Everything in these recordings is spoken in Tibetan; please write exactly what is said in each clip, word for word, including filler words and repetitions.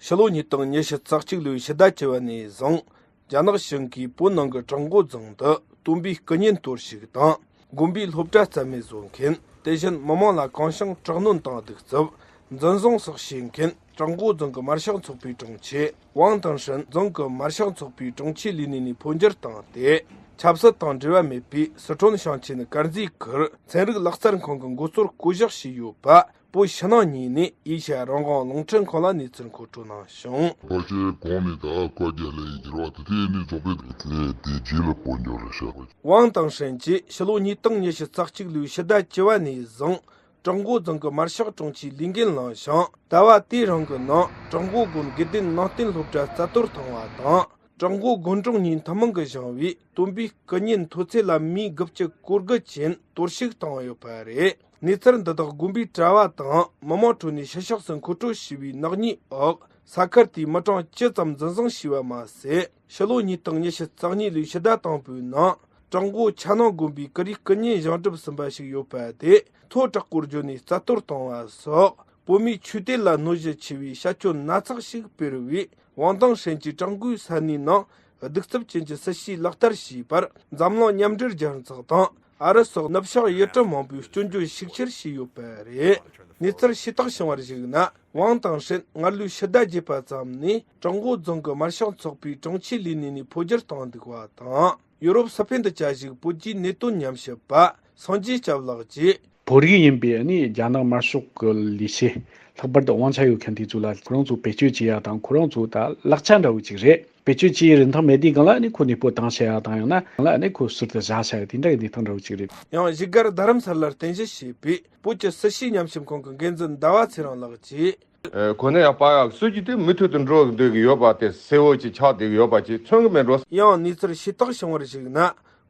ཕྱི་ལོ་ཉིས་སྟོང་ཉི་ཤུ་རྩ་གཅིག་ལོའི་ཕྱི་ཟླ་བཅུ་པ་ནས་བཟུང་། རྒྱ་ནག་གཞུང་གིས་བོད་ནང་གི་བྲག་འགོ་རྫོང་དུ་བསྟན་པའི་སྐུ་བརྙན་གཏོར་བཤིག་དང་། དགོན་པའི་སློབ་གྲྭ་རྩ་མེད་བཟོ་མཁན། དེ་བཞིན་མི་མང་ལ་གང་བྱུང་དྲག་གནོན་དང་གདུག་རྩུབ། འཛིན་བཟུང་སོགས་བྱེད་མཁན། བྲག་འགོ་རྫོང་གི་དམར་ཤོག་ཚོགས་པའི་དྲུང་ཆེ་ཝང་ཏིང་ཧྲིན་རྫོང་གི་དམར་ཤོག་ཚོགས་པའི་དྲུང་ཆེའི་ལས་གནས་ནས་འཕོ་འགྱུར་བཏང་སྟེ། ཆབ་སྲིད་དང་འབྲེལ་བ་མེད་པའི་སི་ཁྲོན་ཞིང་ཆེན་དཀར་མཛེས་ཁུལ་ཚན་རིག་ལག་རྩལ་ཁང་གི་འགོ་གཙོར་བསྐོ་གཞག་བྱས་ཡོད་པ། བོད་ཕྱི་ནང་གཉིས་ནས་ཨེ་ཤ་ཡ་རང་དབང་རླུང་འཕྲིན་ཁང་ལ་གནས་ཚུལ་མཁོ་སྤྲོད་གནང་བྱུང་། ཕལ་ཆེར་གོང་ནས་ད་བཀའ་རྒྱ་ལས་ཡིན་གྱི་རེད་པ། དེ་དེ་ནས་རྫོགས་པའི་དེ་དེ་རྗེས་ལ་སྤོ་འགྱུར་རེད་ཤག་ཝང་ཏིང་ཧྲིན་གྱིས་ཕྱི་ལོ་ཉིས་སྟོང་ཉི་ཤུ་རྩ་གཅིག་ལོའི་ཕྱི་ཟླ་བཅུ་པ་ནས་བཟུང་། བྲག་འགོ་རྫོང་གི་དམར་ཤོག་དྲུང་ཆེའི་ལས་འགན་བླངས་ཤིང་། ཟླ་བ་དེའི་རིང་གི་ནང་བྲག་འགོ་དགོན་དགེ་ལྡན་ནང་བསྟན་སློབ་གྲྭ་རྩ་གཏོར་བཏང་བ་དང་། བྲག་འགོ་དགོན་གྲོང་གཉིས་ཐུན་མོང་གིས་བཞེངས་པའི་བསྟན་པའི་སྐུ་བརྙན་མཐོ་ཚད་ལ་མི་དགུ་བཅུ་གོ་དགུ་ཅན་གཏོར་བཤིག་བཏང་ཡོད་པ་རེད། གནས་ཚུལ་འདི་དག་དགོན་པའི་གྲྭ་བ་དང་མི་མང་ཁྲོད་ནས་ཕྱི་ཕྱོགས་སུ་མཁོ་སྤྲོད་བྱས་པའི་ནག་ཉེས་འོག་ས་ཁུལ་དེའི་མི་གྲངས་བཅུ་ཙམ་འཛིན་བཟུང་བྱས་པ་མ་ཟད། ཕྱི་ལོ་ཉིས་སྟོང་ཉི་ཤུ་རྩ་གཉིས་ལོའི་ཕྱི་ཟླ་དང་པོའི་ནང་། བྲག་འགོ་ཆ་ནང་དགོན་པའི་ཀུ་རེའི་སྐུ་བརྙན་བཞེངས་གྲུབ་ཟིན་པ་ཞིག་ཡོད་པ་དེ་མཐོ་དྲགས་པོར་བརྗོད་ནས་རྩ་གཏོར་བཏང་བ་སོགས། བོད་མིའི་ཆོས་དད་ལ་གནོད་གཞི་ཆེ་བའི་བྱ་སྤྱོད་སྣ་ཚོགས་ཤིག་སྤེལ་བས། ཝང་ཏིང་ཧྲིན་གྱིས་བྲག་འགོའི་ས་གནས་ནང་གདུག་རྩུབ་ཅན་གྱི་སྲིད་བྱུས་ལག་བསྟར་བྱས་པར། འཛམ་གླིང་མཉམ་འབྲེལ་རྒྱལ་ཚོགས་དང་ཨ་རི་སོགས་ནུབ་ཕྱོགས་ཡུལ་གྲུ་མང་པོས་སྐྱོན་བརྗོད་ཤུགས་ཆེར་བྱས་ཡོད་པ་རེད། གནས་ཚུལ་ཇི་ལྟར་བྱུང་བར་གཞིགས་ན། ཝང་ཏིང་ཧྲིན་སྔར་ལོའི་ཕྱི་ཟླ་བརྒྱད་པ་ཙམ་ནས་བྲག་འགོ་རྫོང་གི་དམར་ཤོག་ཚོགས་པའི་དྲུང་ཆེའི་ལས་གནས་ནས་འཕོ་འགྱུར་བཏང་འདུག་པ་དང་། ཡུ་རོབ་སི་ཕེན་དུ་བཅའ་བཞུགས་བོད་ཀྱི་གནད་དོན་ཉམས་ཞིབ་པ་སངས་རྒྱས་སྐྱབས་ལགས་ཀྱིས། བོད་རིགས་ཡིན་པའི་ནི་རྒྱ་ནག་དམར་ཤོག་གི་ལས་བྱེད། ལྷག་པར་དུ་དབང་ཆ་ཡོད་མཁན་དེ་ཚོ་ལ་ཁོ་རང་ཚོ་བེད་སྤྱོད་བྱེད་ཡ་དང་། ཁོ་རང་ཚོ་ད་ལག་ཆ་འདྲ་བོ་ཅིག་རེད། བེད་སྤྱོད་བྱེད་ཡའི་རིན་ཐང་མེད་དུས་སྒང་ལ་ནི་ཁོ་གནས་སྤོ་བཏང་བྱེད་ཡ་དང་། ཡང་ན་ལ་ནི་ཁོ་ཟུར་དུ་བཞག་བྱ་ཡ་དེ་འདྲ་གི་གནས་སྟངས་འདྲ་བོ་ཅིག་རེད། ཡང་བཞུགས་སྒར་རྡ་རམ་ས་ལར་རྟེན་གཞི་བྱས་པའི་བོད་ཀྱི་སྲིད་བྱུས་ཉམས་ཞིབ་ཁང་གི་འགན་འཛིན་ཟླ་བ་ཚེ་རིང་ལགས་ཀྱིས། ཨེ། ཁོ་ནི་ཡང་པ་ཡག་སྲོལ་གྱི་དེ་མུ་མཐུད་དུ་འགྲོ་འདོད་ཀྱི་ཡོད་པ་དེ་གསལ་བོ་ཅིག་ཆགས་བསྡད་ཀྱི་ཡོད་པ་ཅིག་མཚོན་གྱི་མེད་འགྲོ། ཡང་གནས་ཚུལ་ཞུ་དག་བྱུང་བར་གཞིགས་ན།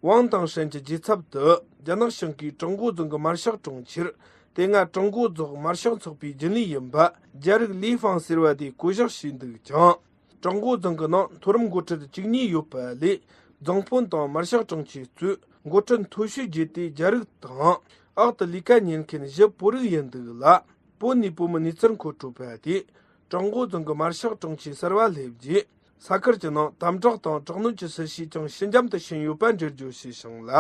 ཝང་ཏིང་ཧྲེན་གྱི་རྗེས་ཚབ་ཏུ་རྒྱ་ནག་གཞུང་གིས་ཀྲུང་གོ་རྫོང་གི་དམར་ཤོག་གྲོང་ཁྱེར། དེ་སྔ་ཀྲུང་གོ་རྫོང་དམར་ཤོག་ཚོགས་པའི་རྒྱུན་ལས་ཡིན་པ་རྒྱ་རིགས་ལི་ཧྥང་ཟེར་བ་དེ་བསྐོ་གཞག་བྱས་འདུག་ཀྱང་། ཀྲུང་གོ་རྫོང་གི་ནང་མཐོ་རིམ་འགོ་ཁྲིད་བཅུ་གཉིས་ཡོད་པ་ལས། རྫོང་དཔོན་དང་དམར་ཤོག་དྲུང་ཆེ་གཙོས་འགོ་ཁྲིད་མཐོ་ཤོས་བརྒྱད་དེ་རྒྱ་རིགས་དང་། ཨག་ཏུ་ལས་ཀ་གཉེར་མཁན་བཞི་བོད་རིགས་ཡིན་འདུག་ལ། བོད་ནས་བོད་མི་གནས་ཚུལ་མཁོ་སྤྲོད་པ་དེས། ཀྲུང་གོ་རྫོང་གི་དམར་ཤོག་དྲུང་ཆེ་གསར་བ་སླེབས་རྗེས། ས་ཁུལ་གྱི་ནང་དམ་དྲག་དང་དྲག་གནོན་གྱི་སྲིད་བྱུས་ཀྱང་ཞི་འཇམ་དུ་ཕྱིན་ཡོད་པ་འགྲེལ་བརྗོད་བྱས་ཤིང་ལ།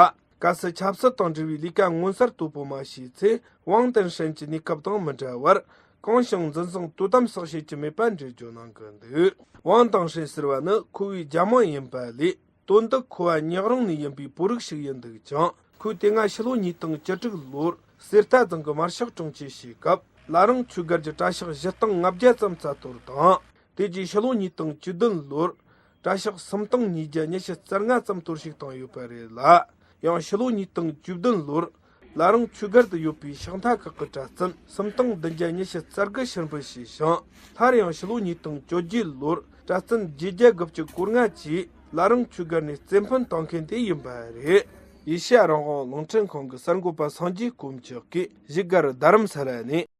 གལ་སྲིད་ཆབ་སྲིད་དང་འབྲེལ་བའི་ལས་ཀ་མངོན་གསལ་དོད་པོ་མ་བྱས་ཚེ། ཝང་ཏེན་ཧྲེན་གྱི་གནས་སྐབས་དང་མི་འདྲ་བར། གང་བྱུང་འཛིན་བཟུང་དོ་དམ་སོགས་བྱེད་ཀྱི་མེད་པ་འགྲེལ་བརྗོད་གནང་གི་འདུག་ཝང་ཏེན་ཧྲེན་ཟེར་བ་ནི་ཁོ་བོའི་རྒྱ་མི་ཡིན་པ་ལས། དོན་དུ་ཁོ་བ་ཉག་རོང་ནས་ཡིན་པའི་བོད་རིགས་ཤིག་ཡིན་འདུག་ཀྱང་། ཁོས་དེ་སྔ་ཕྱི་ལོ་ཉིས་སྟོང་བཅུ་དྲུག་ལོར་གསེར་རྟ་རྫོང་གི་དམར་ཤོག་དྲུང་ཆེ་བྱས་སྐབས། བླ་རུང་ཆོས་སྒར་གྱི་གྲྭ་ཤག་བཞི་སྟོང་ལྔ་བརྒྱ་ཙམ་རྩ་གཏོར་དང་། དེ་རྗེས་ཕྱི་ལོ་ཉིས་སྟོང་བཅུ་བདུན་ལོར་གྲྭ་ཤག་སུམ་སྟོང་ཉིས་བརྒྱ་ཉི་ཤུ་རྩ་ལྔ་ཙམ་གཏོར་བཤིག་བཏང་ཡོད་པ་རེད་ལ། ཡང་ཕྱི་ལོ་ཉིས་སྟོང་བཅུ་བདུན་ལོར་བླ་རུང་ཆོས་སྒར་དུ་ཡོད་པའི་ཕྱག་མཐའ་ཁག་གི་གྲྭ་བཙུན་སུམ་སྟོང་བདུན་བརྒྱ་ཉི་ཤུ་རྩ་དགུ་ཕྱིར་འབུད་བྱས་ཤིང་། སླར་ཡང་ཕྱི་ལོ་ཉིས་སྟོང་བཅོ་བརྒྱད་ལོར་གྲྭ་བཙུན་བརྒྱད་བརྒྱ་དགུ་བཅུ་གོ་ལྔ་བཅས་བླ་རུང་ཆོས་སྒར་ནས་རྩེ་འཕེན་བཏང་མཁན་དེ་ཡིན་པ་རེད། ཨེ་ཤ་ཡ་རང་དབང་རླུང་འཕྲིན་ཁང་གི་གསར་འགོད་པ་སངས་རྒྱས་དཀོན་མཆོག་གིས་བཞུགས་སྒར་རྡ་རམ་ས་ལ་ནས།